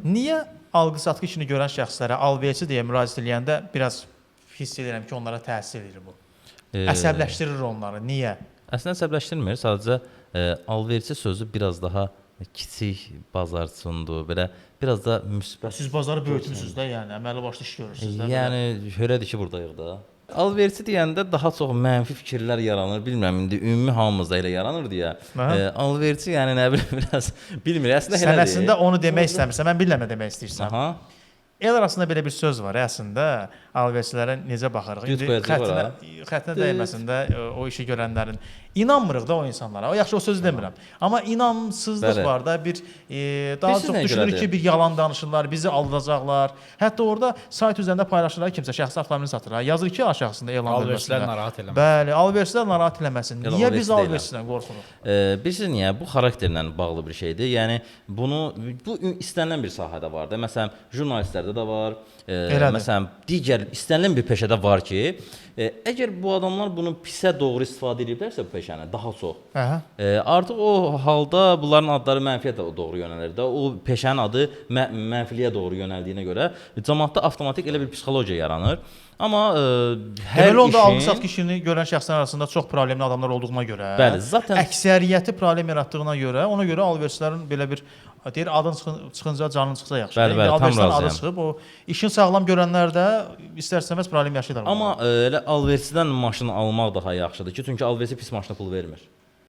Niyə alqı-satqı işini görən şəxslərə alverçi deyə müraciət eləyəndə biraz hiss edirəm ki, onlara təsir edir bu. Əsəbləşdirir onları. Niyə? Əslində əsəbləşdirmir, sadəcə alverçi sözü biraz daha kiçik bazarçındır, belə biraz da müsbət. Siz bazarı böyütmüsünüz də, yəni əməlli başlı iş görürsüz də. Belə. Yəni hörədir ki, burdayıq da. Alverçi deyəndə daha çox mənfi fikirlər yaranır. Bilmirəm indi ümumi hamımızda elə yaranır deyə. Aha. Alverçi yəni nə bilim biraz bilmir. Əslində Sən elədir. əslində onu demək istəmirsən. Mən bilirəm nə demək istəyirsən. Aha. El arasında belə bir söz var əslində. Alverçilərə necə baxırıq? Düz İndi qoyacaq xəttinə, ora. xəttinə dəyməsin də o işi görənlərin. İnanmırıq da o insanlara. O yaxşı o sözü demirəm. Amma inamsızlıq var da bir daha Bilirsiniz çox nəyə düşünürük görədir? ki, bir yalan danışırlar, bizi aldadacaqlar. Hətta orada sayt üzərində paylaşırlar kimsə şəxsi avtomobilini satır. Ha. Yazır ki, aşağısında elan Alverçilər bölməsində. narahat eləməsin. Bəli, alverçilər narahat eləməsin. Elə Niyə biz alverçi deyiləm. alverçidən qorxuruq? Bilirsiniz niyə? Bu xarakterlə bağlı bir şeydir. Yəni bunu bu istənilən bir sahədə var da. Məsələn, jurnalistlərdə də var. Elədir. Məsələn, digər istənilən bir peşədə var ki, əgər bu adamlar bunu pisə doğru istifadə ediblərsə bu peşəni daha çox. Aha. Artıq o halda bunların adları mənfiyə də doğru yönəlir də. O peşənin adı mənfiliyə doğru yönəldiyinə görə cəmaatda avtomatik elə bir psixologiya yaranır. Amma hər Deməli onda işin alqı-satqı işini görən şəxslər arasında çox problemli adamlar olduğuna görə, Bəli, zaten əksəriyyəti problem yaratdığına görə, ona görə alverçilərin belə bir deyir adın çıxınca canın çıxsa yaxşıdır. Bəli, İndi bəli, tam alverçilərin adı razıyam. çıxıb, o işin sağlam görənlər də istər-istəməz problem yaşayırlar. Amma elə alverçidən maşın almaq daha yaxşıdır ki, çünki alverçi pis maşına pul vermir.